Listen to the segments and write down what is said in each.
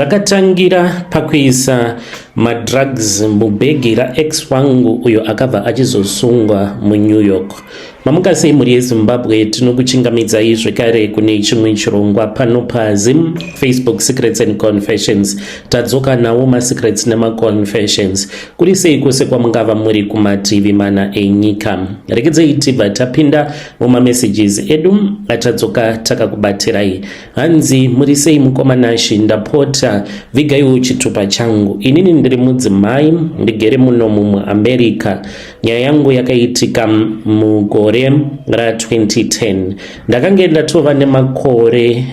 Zvakatangira pakuisa madrugs mubhegi raex wangu uyo akabva achizosungwa muNew York. Mamuka sei mhuri yeZimbabwe, tinokuchingamidzai zvekare kune chimwe chirongwa pano paZim Facebook Secrets and Confessions. Tadzoka nawo masecrets nemaconfessions. Kuri sei kwose kwamungava muri kumativi mana enyika. Regedzei tibva tapinda mumamessages edu atadzoka takakubatirai. Hanzi muri sei mukoma Nashi, ndapota vigaiwo chitupa changu. Inini ndiri mudzimai ndigere muno muAmerica. Nyaya yangu yakaitika mugore ra2010. Ndakange ndatova nemakore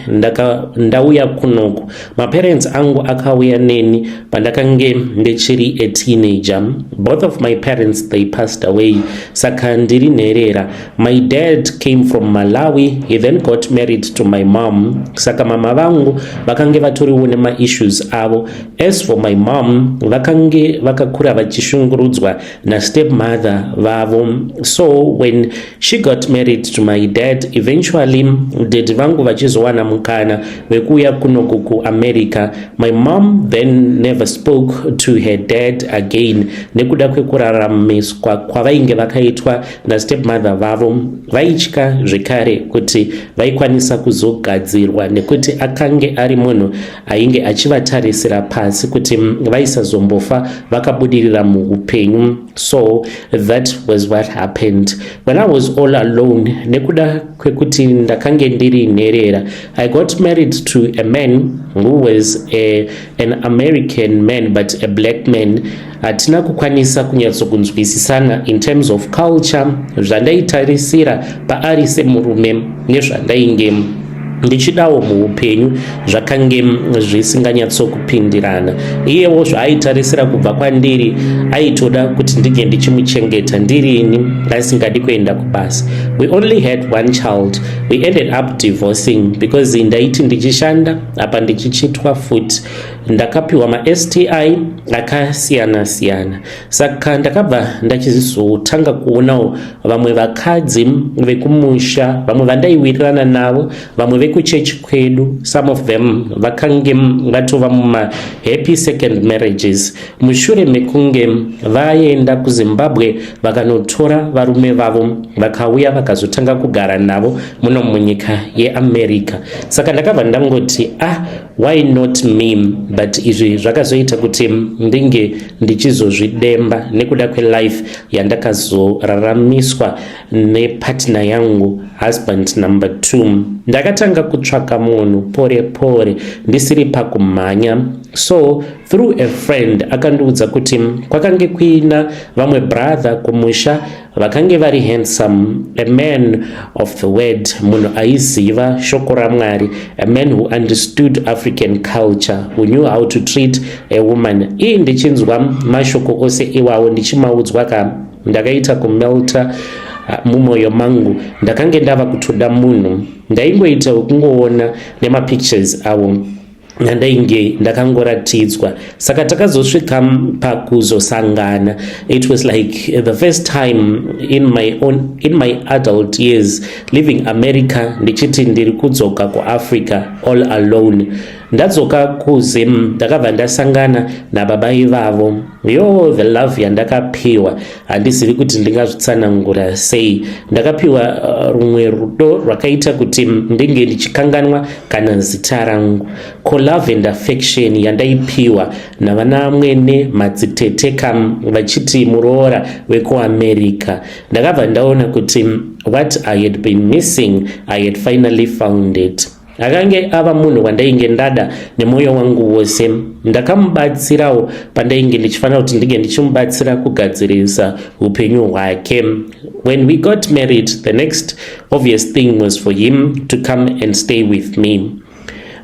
ndauya kunoku. Maparents angu akauya neni pandakange ndichiri a teenager. Both of my parents, they passed away, saka ndiri nherera. My dad came from Malawi. He then got married to my mom. Saka mama vangu vakange vatoriwo nemaissues avo. As for my mom, vakange vakakura vachishungurudzwa nastepmother vavo. So when she got married to my dad, eventually daddy vangu vachizowana mukana wekuuya kunoku kuAmerica, my mom then never spoke to her dad again nekuda kwekuraramiswa kwavainge vakaitwa nastepmother vavo. Vaitya zvekare kuti vaikwanisa kuzogadzirwa nekuti akange ari munhu ainge achivatarisira pasi kuti vaisazombofa vakabudirira muupenyu. So that was what happened. When I was all alone, nekuda kwekuti ndakange ndiri nherera, I got married to a man who was an American man but a black man. Hatina kukwanisa kunyatsokunzwisisana in terms of culture. Zvandaitarisira paari semurume nezvandainge ndichidawo muupenyu zvakange zvisinganyatsokupindirana. Iyewo zvaaitarisira kubva kwandiri, aitoda kuti ndinge ndichimuchengeta ndirini, asingadi kuenda kubasa. We only had one child. We ended up divorcing because ndaiti ndichishanda apa ndichichitwa futi. Ndakapiwa maSTI akasiyana-siyana. Saka ndakabva ndachizotanga kuonawo vamwe vakadzi vekumusha, vamwe vandaiwirirana navo, vamwe vekuchechi kwedu. Some of them vakange vatova mumahappy second marriages mushure mekunge vaenda kuZimbabwe, vakanotora varume vavo, vakauya vakazotanga kugara navo muno munyika yeAmerica. Saka ndakabva ndangoti, "Ah, why not me?" But izvi zvakazoita kuti ndinge ndichizozvidemba nekuda kwelife yandakazoraramiswa nepartner yangu, husband number two. Ndakatanga kutsvaka munhu pore pore, ndisiri pakumhanya. So through a friend akandiudza kuti kwakange kuina vamwe brother kumusha vakange vari handsome, a man of the word, munhu aiziva shoko raMwari, a man who understood African culture, who knew how to treat a woman. Ii, ndichinzwa mashoko ose iwawo ndichimaudzwa ka, ndakaita kumelta mumwoyo mangu. Ndakange ndava kutoda munhu. Ndaingoita wekungoona nemapictures avo andainge ndakangoratidzwa. Saka takazosvika pakuzosangana. It was like the first time in my adult years leaving America ndichiti ndiri kudzoka kuAfrica all alone. Ndadzoka kuZim, ndakabva ndasangana nababa ivavo. Yo, the love yandakapiwa, handizivi kuti ndingazvitsanangura sei. Ndakapiwa rumwe rudo rwakaita kuti ndinge ndichikanganwa kana zita rangu. Ko love and affection yandaipiwa navana mwene, madzitete kam, vachiti muroora wekuAmerica, ndakabva ndaona kuti what I had been missing, I had finally found it. Akange ava munhu wandainge ndada nemwoyo wangu wose. Ndakamubatsirawo pandainge ndichifanira kuti ndinge ndichimubatsira kugadzirisa upenyu hwake. When we got married, the next obvious thing was for him to come and stay with me.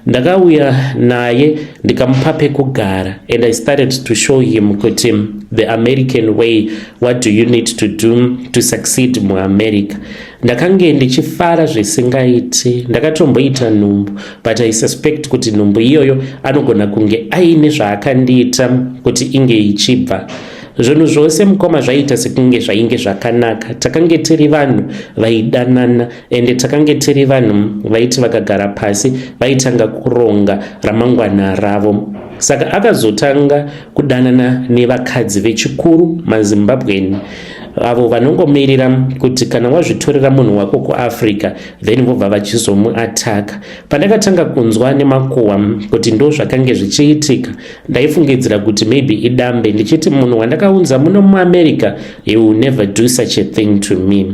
Ndakauya naye, ndikamupa pekugara, and I started to show him kuti the American way, what do you need to do to succeed muAmerica. Ndakange ndichifara zvisingaiti. Ndakatomboita nhumbu, but I suspect kuti nhumbu iyoyo anogona kunge aine zvaakandiita kuti inge ichibva. Zvinhu zvose, mukoma, zvaiita sekunge zvainge zvakanaka. Takange tiri vanhu vaidanana, ende takange tiri vanhu vaiti vakagara pasi vaitanga kuronga ramangwana ravo. Saka akazotanga kudanana nevakadzi vechikuru, maZimbabwean, avo vanongomirira kuti kana wazvitorera munhu wako kuAfrica, then vobva vachizomuataka. Pandakatanga kunzwa nemakuhwa kuti ndo zvakange zvichiitika, ndaifungidzira kuti maybe idambe, ndichiti munhu wandakaunza muno muAmerica, he will never do such a thing to me.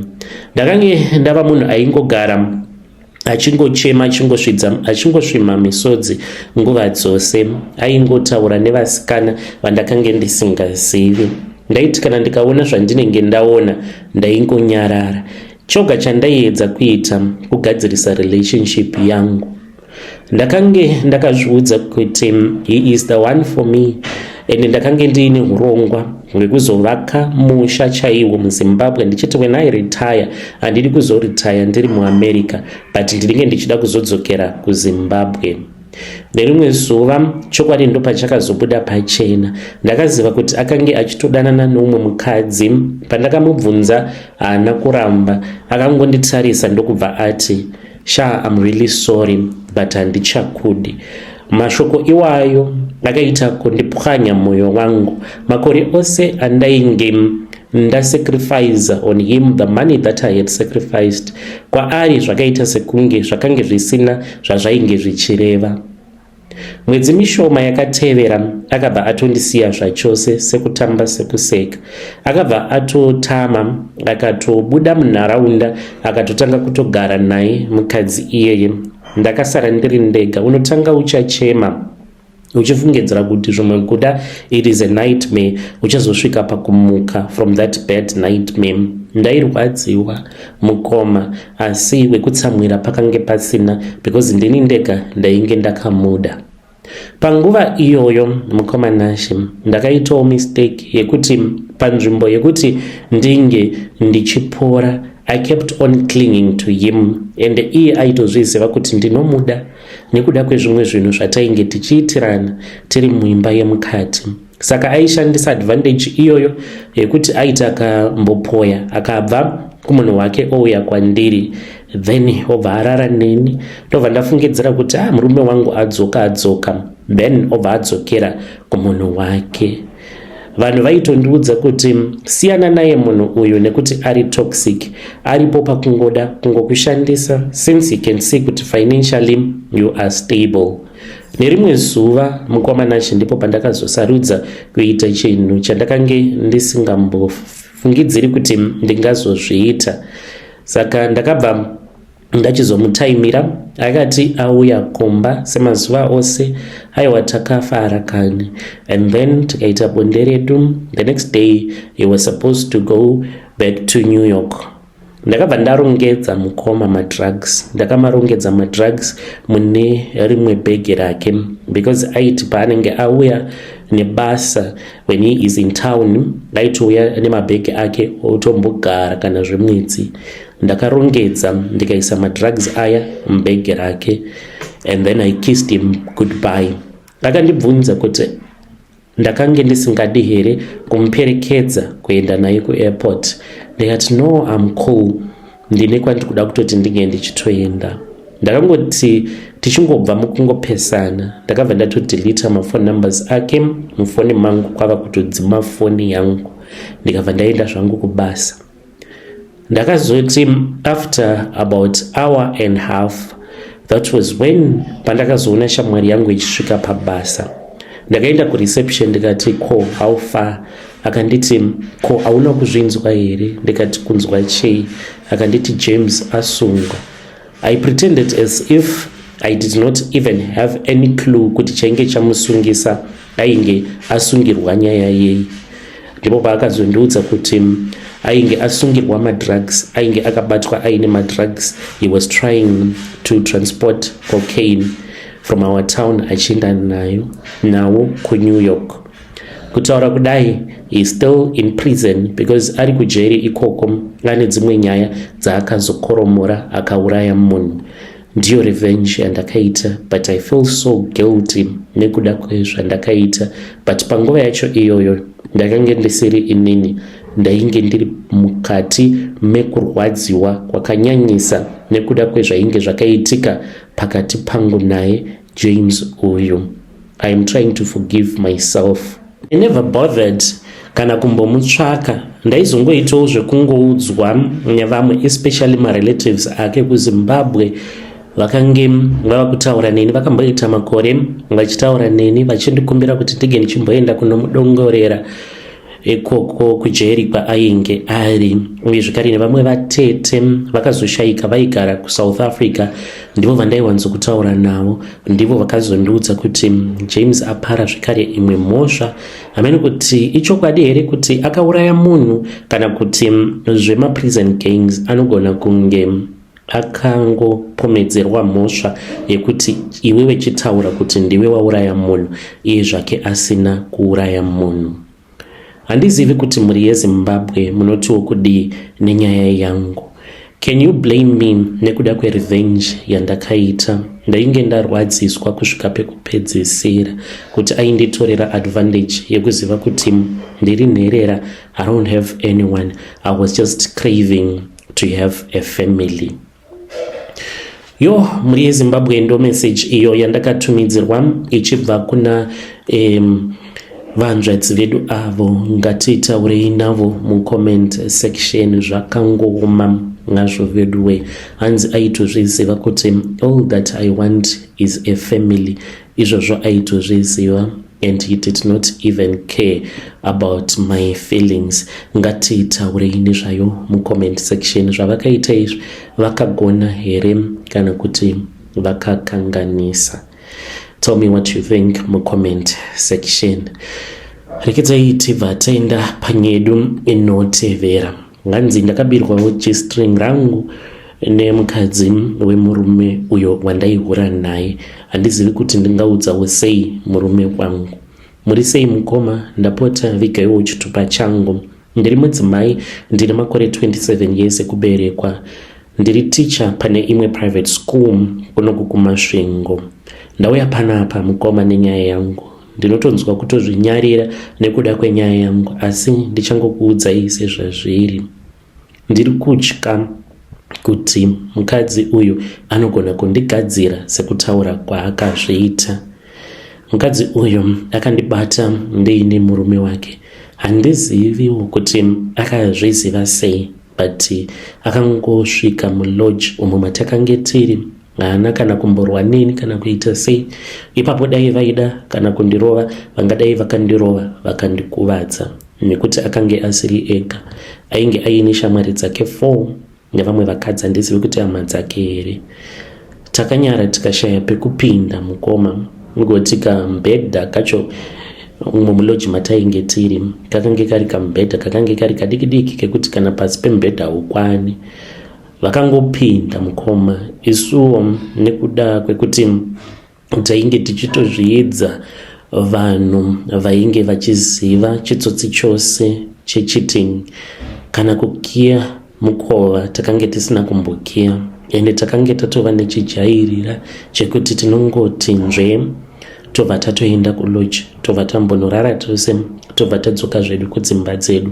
Ndakange ndava munhu aingogara achingochema, achingosvidza, achingosvima misodzi nguva dzose. Aingotaura nevasikana vandakange ndisingazivi. Ndaiti kana ndikaona zvandinenge ndaona, ndaingonyarara. Choga chandaiedza kuita kugadzirisa relationship yangu. Ndakange ndakazviudza kuti he is the one for me, and ndakange ndiine urongwa hwekuzovaka musha chaiwo muZimbabwe, ndichiti when I retire, handidi kuzoretire ndiri muAmerica, but ndinenge ndichida kuzodzokera kuZimbabwe. Nerimwe zuva, chokwadi ndopachakazobuda pachena. Ndakaziva kuti akange achitodanana neumwe mukadzi. Pandakamubvunza, haana kuramba, akangonditarisa ndokubva ati, "Sha, I'm really sorry, but handichakudi." Mashoko iwayo akaita kundipwanya mwoyo wangu. Makore ose andainge ndasacrifice on him, the money that I had sacrificed kwaari, zvakaita sekunge zvakange zvisina zvazvainge zvichireva. Mwedzi mishoma yakatevera, akabva atondisiya zvachose, sekutamba sekuseka. Akabva atotama, akatobuda munharaunda, akatotanga kutogara naye mukadzi iyeye. Ndakasara ndiri ndega. Unotanga uchachema uchifungidzira kuti zvimwe kuda it is a nightmare, uchazosvika pakumuka from that bad nightmare. Ndairwadziwa, mukoma, asi wekutsamwira pakange pasina, because ndini ndega ndainge ndakamuda panguva iyoyo. Mukoma Nashe, ndakaitawo mistake yekuti panzvimbo yekuti ndinge ndichipora, I kept on clinging to him, and iye aitozviziva kuti ndinomuda nekuda kwezvimwe zvinhu zvatainge tichiitirana tiri muimba yemukati. Saka aishandisa advantage iyoyo yekuti aiti akambopoya, akabva kumunhu wake, ouya kwandiri, then obva arara neni. Ndobva ndafungidzira kuti, ah, murume wangu adzoka, adzoka, then obva adzokera kumunhu wake. Vanhu vaitondiudza kuti siyana naye munhu uyu nekuti ari toxic, aripo pakungoda kungokushandisa since he can see kuti financially you are stable. Nerimwe zuva, mukoma Nashe, ndipo pandakazosarudza kuita chinhu chandakange ndisingambofungidziri kuti ndingazozviita. Saka ndakabva ndachizomutaimira. Akati auya kumba semazuva ose, aiwa, takafara kani, and then tikaita bonde redu. The next day he was supposed to go back to New York. Ndakabva ndarongedza, mukoma, madrugs. Ndakamarongedza madrugs mune rimwe bhegi rake, because aiti paanenge auya nebasa, when he is in town, aitouya nemabhegi ake otombogara kana zvemwedzi. Ndakarongedza, ndikaisa madrugs aya mubhegi rake, and then I kissed him goodbye. Akandibvunza kuti ndakange ndisingadi here kumuperekedza kuenda naye kuairport. Ndikati, "No, I'm cool, ndine kwandiri kuda kutoti ndinge ndichitoenda." Ndakangoti tichingobva mukungopesana, ndakabva ndatodelita mafone numbers ake mufoni mangu, kwava kutodzima foni yangu, ndikabva ndaenda zvangu kubasa. Ndakazoti after about hour and half, that was when pandakazoona shamwari yangu ichisvika pabasa. Ndakaenda kureception, ndikati, "Ko, how far?" Akanditi, "Ko, hauna kuzvinzwa here?" Ndikati, "Kunzwa chei?" Akanditi, "James asungwa." I pretended as if I did not even have any clue kuti chainge chamusungisa, ainge asungirwa nyaya yei. Ndipo paakazondiudza kuti ainge asungirwa madrugs, ainge akabatwa aine madrugs. He was trying to transport cocaine from our town achienda nayo nawo kuNew York. Kutaura kudai, he is still in prison because ari kujeri ikoko, ane dzimwe nyaya dzaakazokoromora, akauraya munhu. Ndiyo revenge yandakaita, but I feel so guilty nekuda kwezvandakaita, but panguva yacho iyoyo Ndakange ndisiri inini, ndainge ndiri mukati mekurwadziwa kwakanyanyisa nekuda kwezvainge zvakaitika pakati pangu naye James uyu. I am trying to forgive myself. I never bothered kana kumbomutsvaka. Ndaizongoitawo zvekungoudzwa nevamwe, especially marelatives ake kuZimbabwe vakange vava kutaura neni. Vakamboita makore vachitaura neni vachindikumbira kuti ndige ndichimboenda kunomudongorera ikoko kujeri kwaainge ari. Uye zvekare nevamwe vatete vakazoshayika vaigara kuSouth Africa, ndivo vandaiwanzokutaura navo. Ndivo vakazondiudza kuti James apara zvekare imwe mhosva. Hamene kuti ichokwadi here kuti akauraya munhu kana kuti zvemaprison gangs, anogona kunge akangopomedzerwa mhosva yekuti iwewe chitaura kuti ndiwe wauraya munhu, iye zvake asina kuuraya munhu. Handizivi kuti mhuri yeZimbabwe munotiwo kudii nenyaya yangu. Can you blame me nekuda kwerevenge yandakaita? Ndainge ndarwadziswa kusvika pekupedzisira kuti ainditorera advantage yekuziva kuti ndiri nherera. I don't have anyone. I was just craving to have a family. Yo, mhuri yeZimbabwe, ndo message iyo yandakatumidzirwa ichibva kuna vanzvadzi vedu avo. Ngatitaurei navo mucomment section. Zvakangooma ngazvo veduwe. Hanzi aitozviziva kuti all that I want is a family. Izvozvo aitozviziva and he did not even care about my feelings. Ngatitaurei nezvayo mucomment section. Zvavakaita izvi, vakagona here kana kuti vakakanganisa? Tell me what you think mucomment section. Rekedzai tibva taenda panyedu inotevera. Nganzi ndakabirwawo G-string rangu nemukadzi wemurume uyo wandaihura naye. Handizivi kuti ndingaudzawo sei murume wangu. Muri sei mukoma? Ndapota vigaiwo chitupa changu. Ndiri mudzimai, ndine makore 27 years ekuberekwa. Ndiri ticha pane imwe private school kunoku kuMasvingo. Ndauya panapa mukoma nenyaya yangu. Ndinotonzwa kutozvinyarira nekuda kwenyaya yangu, asi ndichangokuudzai sezvazviri. Ndiri kutya kuti mukadzi uyu anogona kundigadzira sekutaura kwaakazviita. Mukadzi uyu akandibata ndiine murume wake. Handiziviwo kuti akazviziva sei, but akangosvika mulodge umo matakange tiri. Haana kana kumborwa neni kana kuita sei. Ipapo dai vaida kana kundirova, vangadai vakandirova vakandikuvadza, nekuti akange asiri ega. Ainge aine shamwari dzake 4 nevamwe vakadzi, handizivi kuti hama dzake here. Takanyara tikashaya pekupinda mukoma. Ugoti kamubhedha kacho umo mulodge matainge tiri kakange kari kamubhedha kakange kari kadiki diki kekuti kana pasi pemubhedha haukwani. Vakangopinda mukoma. Isuwo nekuda kwekuti tainge tichitozviedza vanhu vainge vachiziva chitsotsi chose checheating, kana kukiya mukova takange tisina kumbokiya. Ende takange tatova nechijairira chekuti tinongoti nzve, tobva tatoenda kulodge, tobva tambonorara tose, tobva tadzoka zvedu kudzimba dzedu.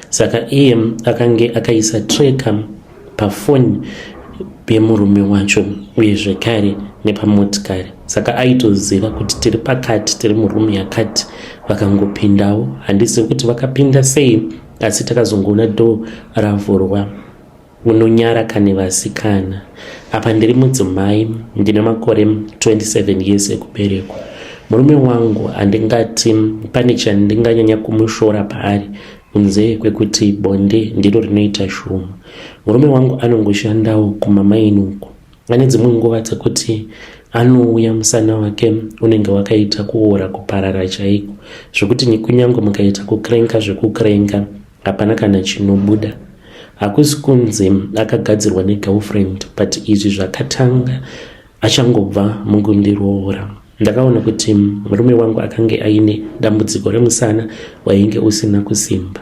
Saka iye akange akaisa tracker pafoni yemurume wacho uye zvekare nepamotikari, saka aitoziva kuti tiri pakati, tiri murumu yakati. Vakangopindawo, handizivi kuti vakapinda sei, asi takazongoona door ravhurwa. Unonyara kane vasikana. Apa ndiri mudzimai, ndine makore 27 years ekuberekwa. Murume wangu handingati pane chandinganyanya kumushora paari kunze kwekuti bonde ndiro rinoita shoma. Murume wangu anongoshandawo kumamaini uko. Ane dzimwe nguva dzekuti anouya musana wake unenge wakaita kuora, kuparara chaiko, zvekuti kunyange mukaita kukrenka zvekukrenka hapana kana chinobuda. Hakusi kunzi akagadzirwa negirlfriend, but izvi zvakatanga achangobva mukundiroora. Ndakaona kuti murume wangu akange aine dambudziko remusana wainge usina kusimba,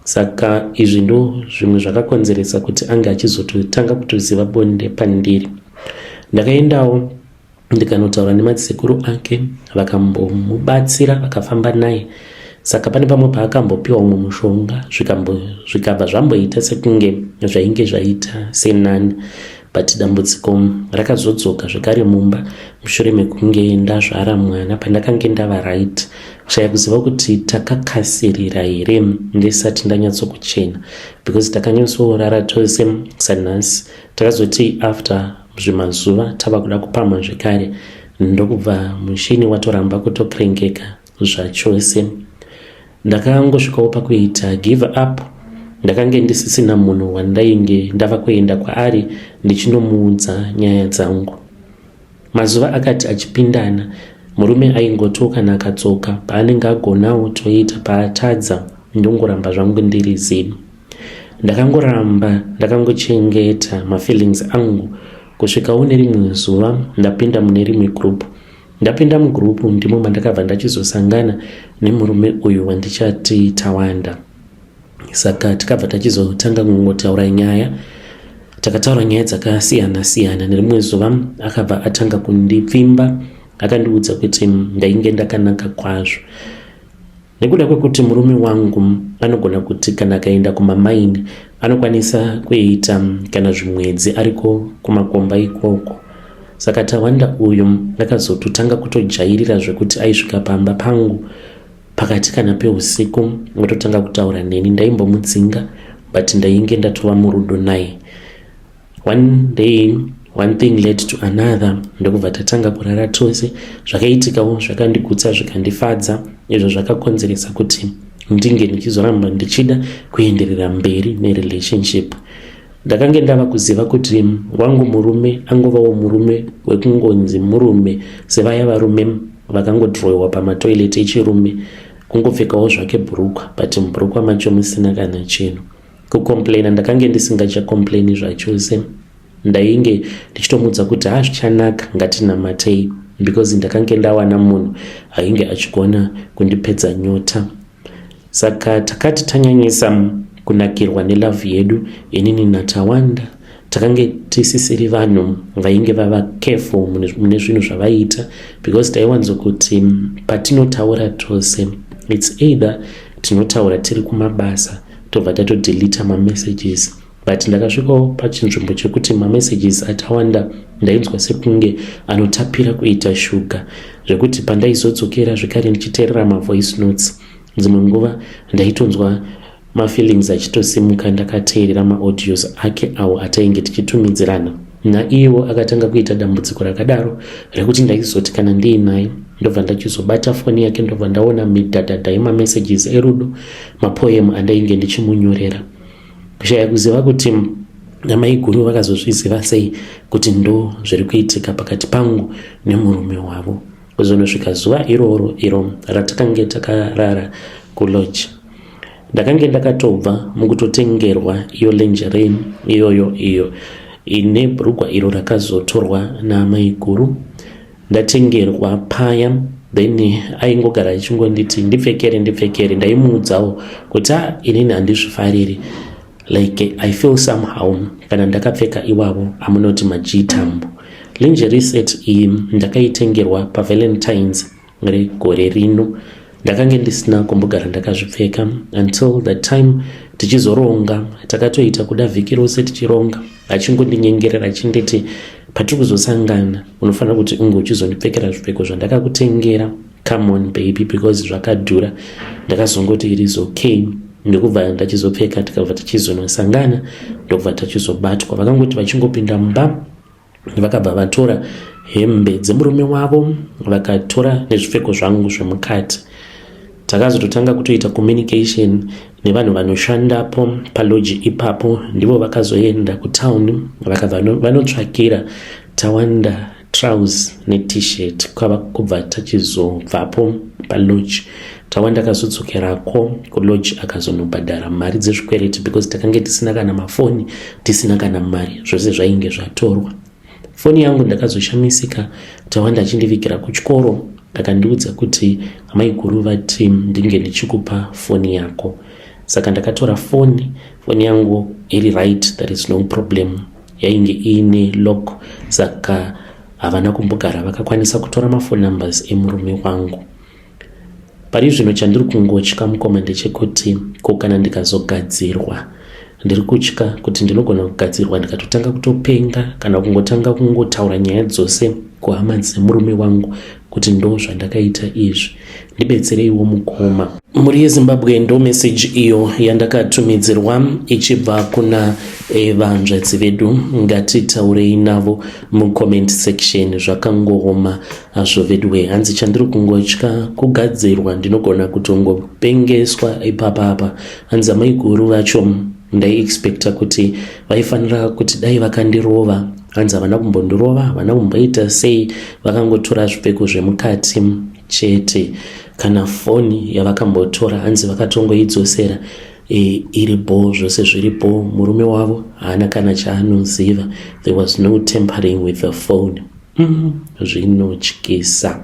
saka izvi ndo zvimwe zvakakonzeresa kuti ange achizototanga kutoziva bonde pandiri. Ndakaendawo ndikanotaura nemadzisekuru ake, vakambomubatsira, vakafamba naye. Saka pane pamwe paakambopiwa umwe mushonga zvikabva zvamboita sekunge zvainge zvaita senani, but dambudziko rakazodzoka zvekare mumba mushure mekunge ndazvara mwana pandakange ndava right. Kushaya kuziva kuti takakasirira here ndisati ndanyatsokuchena, because takanyatsorara tose sanhasi. Takazoti after zvimazuva tava kuda kupamha zvekare, ndokubva mushini watoramba kutokrenkeka zvachose. Ndakangosvikawo pakuita give up. Ndakange ndisisina munhu wandainge ndava kuenda kwaari ndichinomuudza nyaya dzangu. Mazuva akati achipindana, murume aingotiwo kana akadzoka, paanenge agonawo toita, paatadza ndongoramba zvangu ndiri zii. Ndakangoramba ndakangochengeta mafeelings angu kusvikawo nerimwe zuva ndapinda mune rimwe group. Ndapinda mugroup ndimo mandakabva ndachizosangana nemurume uyu wandichati Tawanda. Saka tikabva tachizotanga kungotaura nyaya. Takataura nyaya dzakasiyana siyana. Nerimwe zuva akabva atanga kundipfimba, akandiudza kuti ndainge ndakanaka kwazvo. Nekuda kwekuti murume wangu anogona kuti kana akaenda kumamaini anokwanisa kuita kana zvimwedzi ariko kumakomba ikoko. Saka Tawanda uyu akazototanga kutojairira zvekuti aisvika pamba pangu pakati kana peusiku ototanga kutaura neni. Ndaimbomudzinga but ndainge ndatova murudo naye. One day one thing led to another, ndokubva tatanga kurara tose. Zvakaitikawo zvakandigutsa zvikandifadza, izvo zvakakonzeresa kuti ndinge ndichizoramba ndichida kuenderera mberi nerelationship. Ndakange ndava kuziva kuti wangu murume angovawo murume wekungonzi murume sevaya varume vakangodhirowewa pamatoilet echirume, kungopfekawo zvake bhurukwa but mubhurukwa macho musina kana chinhu. Kucomplaina ndakange ndisingachacomplaini zvachose. Ndainge ndichitomudza kuti hazvichanaka, ngatinamatei, because ndakange ndawana munhu ainge achigona kundipedza nyota. Saka takati tanyanyisa kunakirwa nelove yedu inini naTawanda, takange tisisiri vanhu vainge vava careful mune zvinhu zvavaiita, because taiwanzokuti patinotaura tose it's either tinotaura tiri kumabasa tobva tatodelita mamessages. But ndakasvikawo pachinzvimbo chekuti mamessages aTawanda ndainzwa sekunge anotapira kuita shuga, zvekuti pandaizodzokera zvekare ndichiteerera mavoice notes, dzimwe nguva ndaitonzwa mafeelings achitosimuka ndakateerera maaudios ake awo atainge tichitumidzirana. Naiwo akatanga kuita dambudziko rakadaro rekuti ndaizoti kana ndiinaye ndobva ndachizobata foni yake, ndobva ndaona midhadhadha yemamessages erudo, mapoem andainge ndichimunyorera. Kushaya kuziva kuti amaiguru vakazozviziva sei kuti ndo zviri kuitika pakati pangu nemurume wavo. Kuzonosvika zuva iroro iro ratakange takarara kulodge, ndakange ndakatobva mukutotengerwa iyo lingerie iyoyo, iyo ine bhurugwa iro rakazotorwa naamaiguru. Ndatengerwa paya, then aingogara achingonditi ndipfekere, ndipfekere. Ndaimuudzawo kuti a inini handizvifariri, like I feel somehow kana ndakapfeka iwavo amunoti maG-tambo. Lingerie set iyi ndakaitengerwa paValentines regore rino. Ndakange ndisina kumbogara ndakazvipfeka until the time tichizoronga. Takatoita kuda vhiki rose tichironga, achingondinyengerera achinditi patiri kuzosangana unofanira kuti unge uchizondipfekera zvipfeko zvandakakutengera, come on baby, because zvakadhura. Ndakazongoti it is okay, ndokubva ndachizopfeka. Tikabva tichizonosangana, ndokubva tachizobatwa. Vakangoti vachingopinda mumba vakabva vatora hembe dzemurume wavo, vakatora nezvipfeko zvangu zvemukati. Takazototanga kutoita communication nevanhu vanoshandapo palodge ipapo. Ndivo vakazoenda kutown, vakabva vanotsvakira Tawanda trouse net-shirt. Kwava kubva tachizobvapo palodge. Tawanda akazodzokerako kulodge akazonobhadhara mari dzezvikwereti, because takange tisina kana mafoni, tisina kana mari, zvose zvainge zvatorwa. Foni yangu, ndakazoshamisika Tawanda achindivigira kuchikoro, akandiudza kuti amaiguru vati ndinge ndichikupa foni yako. Saka ndakatora foni. Foni yangu iri right, there is no problem, yainge iine lock, saka havana kumbogara vakakwanisa kutora mafone numbers emurume wangu. Pari zvino chandiri kungotya mukoma ndechekuti ko kana ndikazogadzirwa. Ndiri kutya kuti ndinogona kugadzirwa ndikatotanga kutopenga kana kungotanga kungotaura nyaya dzose kuhama dzemurume wangu kuti ndo zvandakaita izvi. Ndibetsereiwo mukoma. Mhuri yeZimbabwe ndo message iyo yandakatumidzirwa ichibva kuna eh, vanzvadzi vedu. Ngatitaurei navo mucomment section. Zvakangooma hazvo veduwe. Hanzi chandiri kungotya kugadzirwa, ndinogona kutongopengeswa ipapa apa. Hanzi amaiguru vacho ndaiexpecta kuti vaifanira kuti dai vakandirova. Hanzi havana kumbondirova, havana kumboita sei, vakangotora zvipfeko zvemukati chete. Kana foni yavakambotora hanzi vakatongoidzosera e, iri bho, zvose zviri bho. Murume wavo haana kana chaanoziva. There was no tampering with the phone. Zvinotyisa.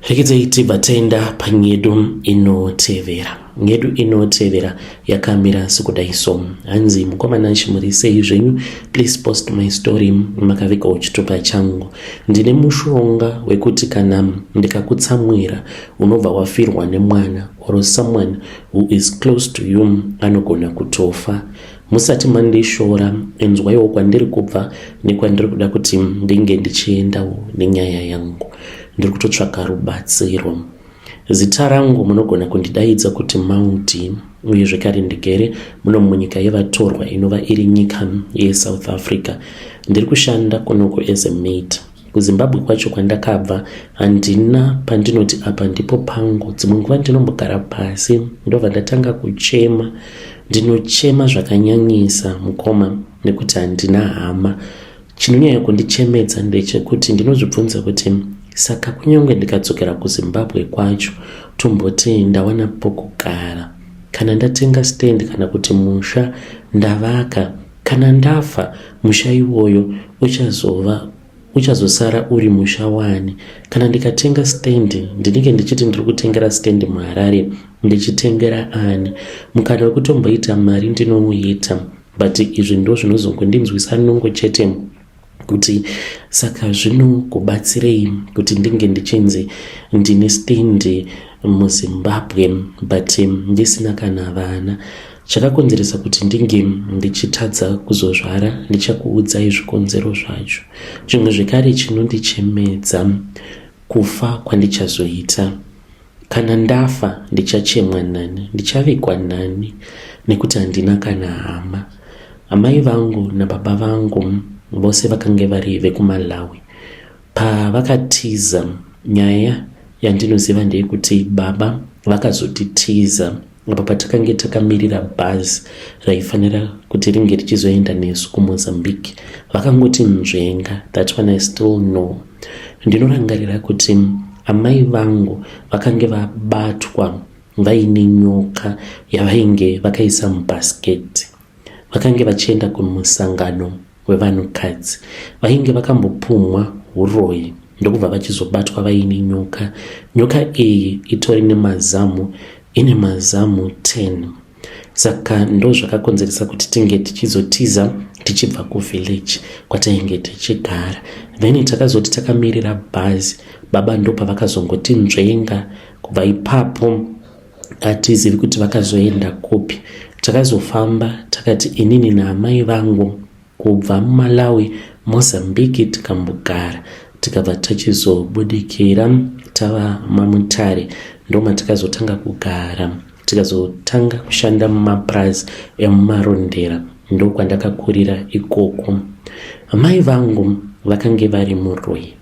Rekedzai tibva taenda panyedu inotevera. Nyedu inotevera yakamira sekudai so. Hanzi mukomana chimuri sei zvenyu, please post my story makavigawo chitupa changu. Ndine mushonga wekuti kana ndikakutsamwira unobva wafirwa nemwana or someone who is close to you anogona kutofa. Musati mandishora, inzwaiwo kwandiri kubva nekwandiri kuda kuti ndinge ndichiendawo nenyaya yangu. Ndiri kutotsvaka rubatsiro. Zita rangu munogona kundidaidza kuti Maudi, uye zvekare ndigere muno munyika yevatorwa inova iri nyika yeSouth Africa. Ndiri kushanda kunoko as a maid. KuZimbabwe kwacho kwandakabva handina pandinoti apa ndipo pangu. Dzimwe nguva ndinombogara pasi ndobva ndatanga kuchema. Ndinochema zvakanyanyisa mukoma nekuti handina hama. Chinonyanya kundichemedza ndechekuti ndinozvibvunza kuti saka kunyange ndikadzokera kuZimbabwe kwacho tomboti ndawana pokugara, kana ndatenga stand kana kuti musha ndavaka, kana ndafa musha iwoyo uchazova uchazosara uri musha wani? Kana ndikatenga stand ndinenge ndichiti ndiri kutengera stand muHarare, ndichitengera ani? Mukana wekutomboita mari ndinouita, but izvi ndo zvinozongondinzwisa nungo chete kuti saka zvinokubatsirei kuti ndinge ndichinzi ndine stand muZimbabwe but ndisina kana vana. Chakakonzeresa kuti ndinge ndichitadza kuzozvara ndichakuudzai zvikonzero zvacho. Chimwe zvekare chinondichemedza kufa kwandichazoita. Kana ndafa ndichachemwa nani, ndichavigwa nani nekuti handina kana hama. Amai vangu nababa vangu vose vakange vari vekuMalawi. Pavakatiza, nyaya yandinoziva ndeyekuti baba vakazotitiza apo patakange takamirira bhazi raifanira kuti ringe richizoenda nesu kuMozambique. Vakangoti nzvenga, that one I still know. Ndinorangarira kuti amai vangu vakange vabatwa vaine nyoka yavainge vakaisa mubhasiketi. Vakange vachienda kumusangano wevanhukadzi vainge vakambopumhwa huroyi ndokubva vachizobatwa vaine nyoka. Nyoka iyi itori nemazamu, ine mazamu 10. Saka ndozvakakonzeresa kuti tinge tichizotiza tichibva kuvillage kwatainge tichigara. Then takazoti takamirira bhazi, baba ndopavakazongoti nzvenga. Kubva ipapo hatizivi kuti vakazoenda kupi. Takazofamba takati inini naamai vangu kubva muMalawi, Mozambique tikambogara, tikabva tachizobudikira tava maMutare, ndomatakazotanga kugara, tikazotanga kushanda mumapurazi emuMarondera, ndokwandakakurira ikoko. Amai vangu vakange vari muroyi.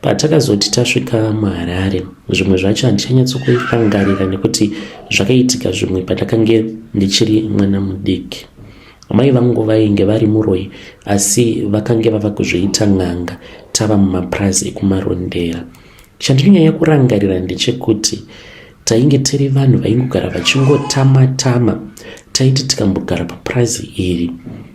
Patakazoti tasvika muHarare, zvimwe zvacho handichanyatsokurangarira nekuti zvakaitika zvimwe pandakange ndichiri mwana mudiki. Amai vangu vainge vari muroyi asi vakange vava kuzviita n'anga tava mumapurazi ekuMarondera. Chandinonyanya kurangarira ndechekuti tainge tiri vanhu vaingogara vachingotama-tama. Taiti tikambogara papurazi iri,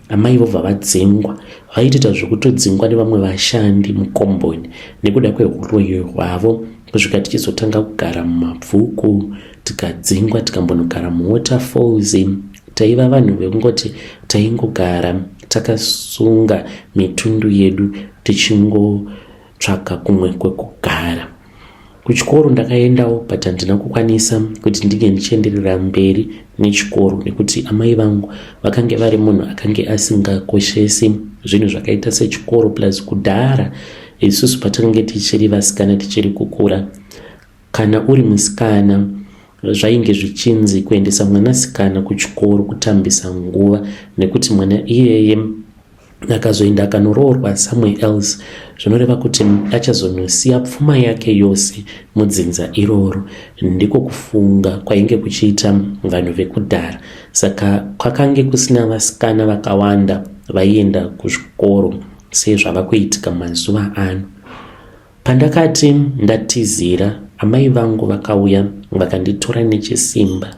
amai vobva vadzingwa. Vaitoita zvekutodzingwa nevamwe vashandi mukomboni nekuda kwehuroyi hwavo kusvika tichizotanga kugara mumabvuku, tikadzingwa tikambonogara muWaterfalls. Taiva vanhu vekungoti taingogara takasunga mitundu yedu tichingotsvaka kumwe kwekugara. Kuchikoro ndakaendawo but handina kukwanisa kuti ndinge ndichienderera mberi nechikoro nekuti amai vangu vakange vari munhu akange asingakoshesi zvinhu zvakaita sechikoro plus kudhara isusu patange tichiri vasikana tichiri kukura kana uri musikana zvainge zvichinzi kuendesa mwanasikana kuchikoro kutambisa nguva nekuti mwana iyeye akazoenda akanoroorwa somewhere else zvinoreva kuti achazonosiya pfuma yake yose mudzinza iroro. Ndiko kufunga kwainge kuchiita vanhu vekudhara. Saka kwakange kusina vasikana vakawanda vaienda kuzvikoro sezvava kuitika mazuva ano. Pandakati ndatizira, amai vangu vakauya vakanditora nechisimba.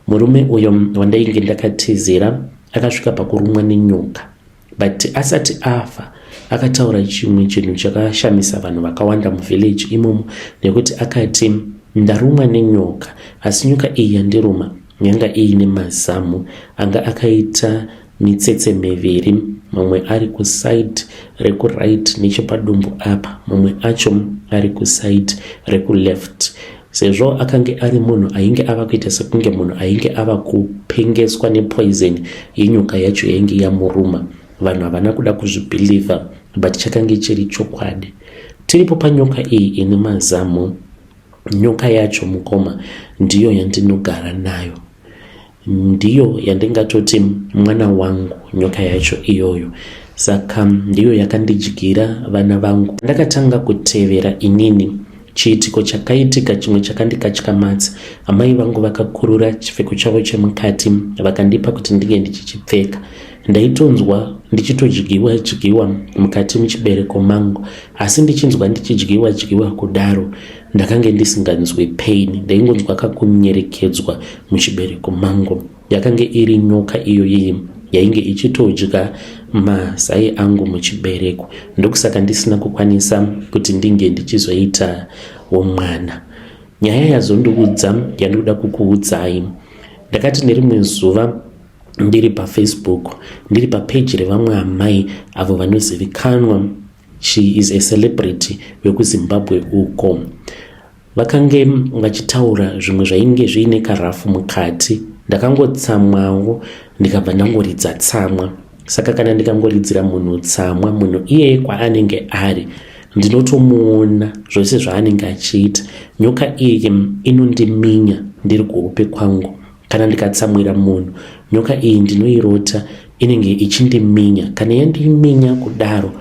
Murume uyo wandainge ndakatizira akasvika pakurumwa nenyoka but asati afa akataura chimwe chinhu chakashamisa vanhu vakawanda muvillage imomo nekuti akati ndarumwa nenyoka asi nyoka iyi yandiruma yanga iine mazamu anga akaita mitsetse miviri mamwe ari kuside rekuright nechepadumbu apa mamwe acho ari kuside rekuleft sezvo akange ari munhu ainge ava kuita sekunge munhu ainge ava kupengeswa nepoison yenyoka yacho yainge yamuruma vanhu havana kuda kuzvibhilivha but chakange chiri chokwadi tiripo panyoka iyi ine mazamu Nyoka yacho mukoma ndiyo yandinogara nayo, ndiyo yandingatoti mwana wangu nyoka yacho iyoyo. Saka ndiyo yakandidyira vana vangu. Ndakatanga kutevera inini chiitiko chakaitika chimwe chakandikatyamadza. Amai vangu vakakurura chipfeko chavo chemukati vakandipa kuti ndinge ndichichipfeka. Ndaitonzwa ndichitodyiwa dyiwa mukati muchibereko mangu asi ndichinzwa ndichidyiwa dyiwa kudaro ndakange ndisinganzwi pain ndaingonzwa kakunyerekedzwa muchibereko mangu yakange iri nyoka iyoyi yainge ichitodya mazai angu muchibereko ndokusaka ndisina kukwanisa kuti ndinge ndichizoita womwana nyaya yazondiudza yandinoda kukuudzai ndakati nerimwe zuva ndiri pafacebook ndiri papeji revamwe amai avo vanozivikanwa she is a celebrity vekuzimbabwe uko vakange vachitaura zvimwe zvainge zviine karafu mukati ndakangotsamwawo ndikabva ndangoridza tsamwa saka kana ndikangoridzira munhu tsamwa munhu iyeye kwaanenge ari ndinotomuona zvose zvaanenge achiita nyoka iyi inondiminya ndiri kuhope kwangu Kana ndikatsamwira munhu, nyoka iyi ndinoirota inenge ichindiminya. Kana yandiminya kudaro,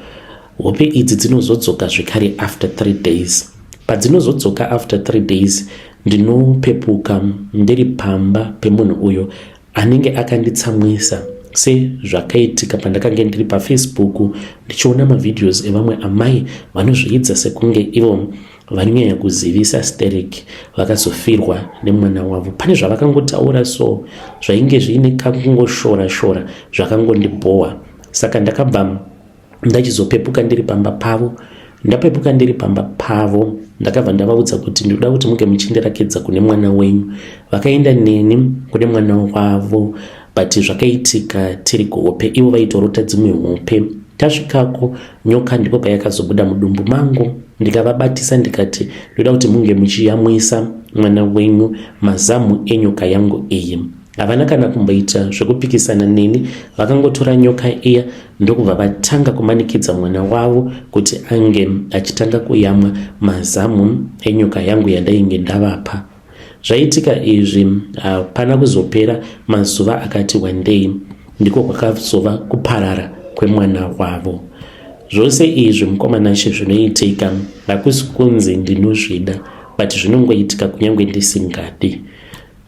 hope idzi dzinozodzoka zvekare after 3 days. Padzinozodzoka after 3 days, ndinopepuka ndiri pamba pemunhu uyo anenge akanditsamwisa sezvakaitika pandakange ndiri pafacebook ndichiona mavideos evamwe amai vanozviidza sekunge ivo Vanonyanya kuzivisa sterek vakazofirwa nemwana wavo. Pane zvavakangotaura so zvainge zviine kakungoshora shora zvakangondibhowa. Saka ndakabva ndachizopepuka ndiri pamba pavo. Ndapepuka ndiri pamba pavo ndakabva ndavaudza kuti ndinoda kuti muge muchindirakidza kune mwana wenyu. Vakaenda neni kune mwana wavo but zvakaitika tiri kuhope ivo vaitorota dzimwe hope. Tasvikako nyoka ndipo payakazobuda mudumbu mangu ndikavabatisa ndikati ndoda kuti munge muchiyamwisa mwana wenyu mazamu enyoka yangu iyi. Havana kana kumboita zvekupikisana neni vakangotora nyoka iya ndokubva vatanga kumanikidza mwana wavo kuti ange achitanga kuyamwa mazamu enyoka yangu yandainge ndavapa. Zvaitika izvi hapana kuzopera mazuva akati wandei ndiko kwakazova kuparara kwemwana wavo. Zvose izvi mukoma Nashe zvinoitika hakusi kunzi ndinozvida but zvinongoitika kunyange ndisingadi.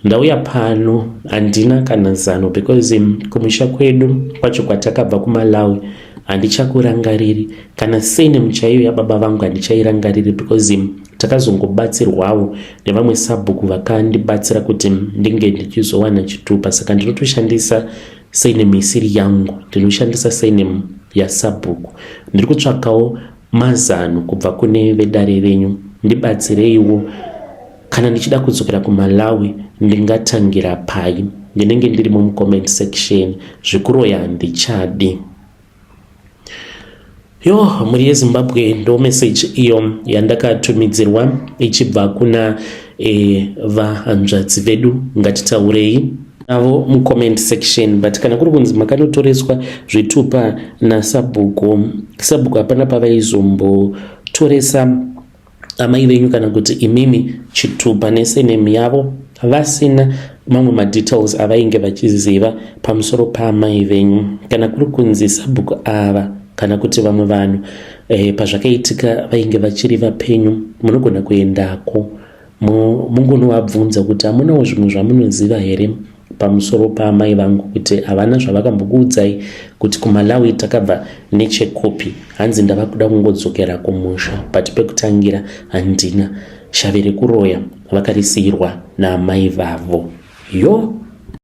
Ndauya pano handina kana zano because kumusha kwedu kwacho kwatakabva kuMalawi handichakurangariri kana surname chaiyo yababa vangu handichairangariri because takazongobatsirwawo nevamwe sabhuku vakandibatsira kuti ndinge ndichizowana chitupa saka ndinotoshandisa surname isiri yangu ndinoshandisa surname yasabhuku ndiri kutsvakawo mazano kubva kune vedare renyu ndibatsireiwo kana ndichida kudzokera kumalawi ndingatangira pai ndinenge ndirimo mucomment section zvekuroya handichadi. Yo, mhuri yeZimbabwe, ndo message iyo yandakatumidzirwa ichibva kuna vahanzvadzi vedu. Ngatitaurei navo mucomment section. But kana kuri kunzi makanotoreswa zvitupa nasabhuku, sabhuku hapana pavaizombotoresa amai venyu kana kuti imimi chitupa nesurname yavo vasina mamwe madetails avainge vachiziva pamusoro paamai venyu. Kana kuri kunzi sabhuku ava kana kuti vamwe vanhu pazvakaitika vainge vachiri vapenyu, munogona kuendako mungonovabvunza kuti hamunawo zvimwe zvamunoziva here pamusoro paamai vangu, kuti havana zvavakambokuudzai kuti kuMalawi takabva nechekupi. Hanzi ndava kuda kungodzokera kumusha, but pekutangira handina. Shavi rekuroya vakarisiyirwa naamai vavo. Yo.